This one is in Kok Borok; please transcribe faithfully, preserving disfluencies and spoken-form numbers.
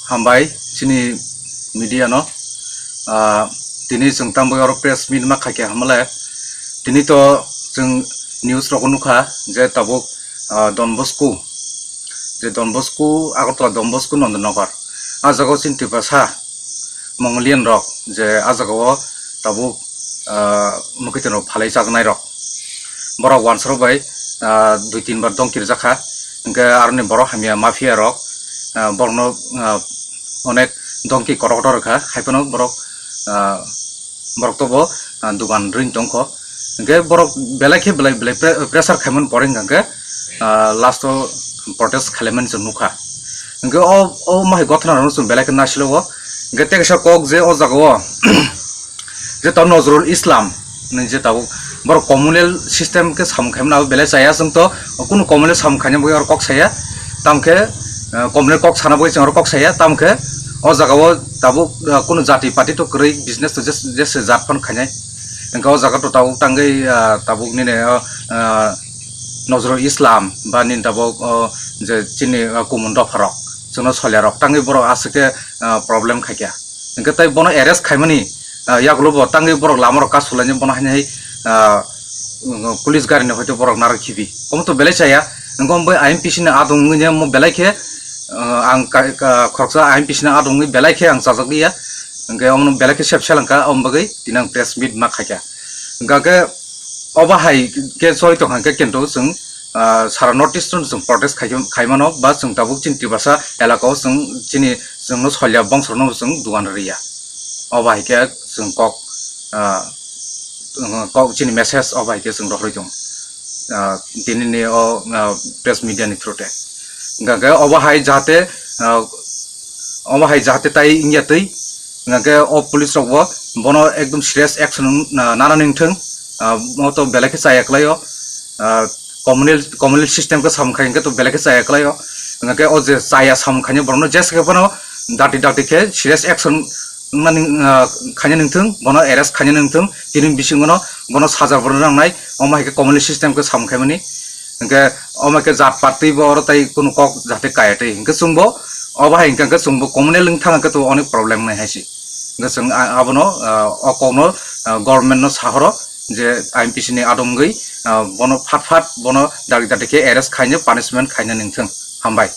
Hambai chini media no. Ah, tini chwng tambui oro press meet ma khaikha hamle. Tini to chwng news rok nukha je tabuk, ah, Don Bosco, je Don Bosco, Agartala Don Bosco Nondanagar. Ah jaga o chini Tiprasa Mongolian rok je ah jaga o tabuk, ah, mwkhwtwng rok phalwi chajaknai rok. Borok wansaro bai, ah, dui tin bar dongki rijak kha. Hwnkhe aroni borok hamya mafia rok, ah, borokno, ah, onek dongki kotor kotor rwkha. Haiphano borok, ah, borok tobo, ah, dugan ring tongkho. Hwnkhe borok belai khe belai belai pre-, pressure khaimani pore hwnkhe, ah, last o protest khailaimani chwng nukha. Hwnkhe o, o mahai gothana rokno chwng belai khe naisilo o. Hwnkhe tei kaisa kok je o jaga o je tamo Nozrul Islam ni je tabuk borok communal system khe samung khaimani abo belai chaya, chwng to kunu communal samung khaina bagwi oro kok saya, tamkhe, eh, communal kok sana bagwi chwng oro kok saya, tamkhe o jaga o tabuk, eh, kunu jati party to kwrwi business to jes-, jese jat phano khainai. Hwnkhe o jaga to tabuk tangwi, eh, tabuk nini, eh, eh, Nozrul Islam ba nini tabuk, oh, je chini, eh, kumun dopha rok, chwngno solia rok tangwi borok aswk khe, eh, problem khaikha. Hwnkhe tei bono arrest khaimani, ah, yagulo bo tangwi borok lama rok kasulaini bono haino hai, ah, police gari ni hoito borok narwk khibi. Omo to belai chaya. Hwnkhe omo bai I M P C ni adong wngwi mo belai khe, ah, ang ka, ka, khoroksa I M P C ni adong wngwi belai khe ang chajak liya. Hwnkhe omo belai khe sep selengkha, omo bagwi tini ang press meet ma khaikha. Hwnkhe obo hai khe choli tongkha hwnkhe kintu chwng, ah, sara North East no chwng protest khai, khaimano ba chwng tabuk chini Tiprasa elaka o chwng chini chwngno solia bongsorno chwng dugan rwya. Obo hai khe chwng kok, ah, kok chini message obo hai khe chwng rohorwi tongo, ah, tinini o, ah, press media ni through te. Hwnkhe obo hai jahate, ah, omo hai jahate tai wngya twi, hwnkhe o police rok bo bono ekdom serious action na-, nana nangthung, ah, mo to belai khe chaya kwlaio, ah, communal, communal system khe samung khai hwnkhe to belai khe chaya kwlaio, hwnkhe o je chaya samung khainai borokno jesa khe phano dakti dakti khe serious action nani, ah, khaina nangthung, bono arrest khaina nangthung, tini bisingo no bono saja bono nangnai, omo hai khe communal system khe samung khaimani. Hwnkhe omo khe jat party bo oro tai kunu kok jahate kaya twi. Hwnkhe chwngbo obo hai hwnkhe, hwnkhe chwngbo communal wng thang hwnkhe to onek problem nai hai se. Hwnkhe chwng a-, abono, ah, o kokno, ah, government no sahoro je I M P C ni adong wngwi, ah, bono phat phat bono dakti dakti khe arrest khaina punishment khaina nangthung. Hambai.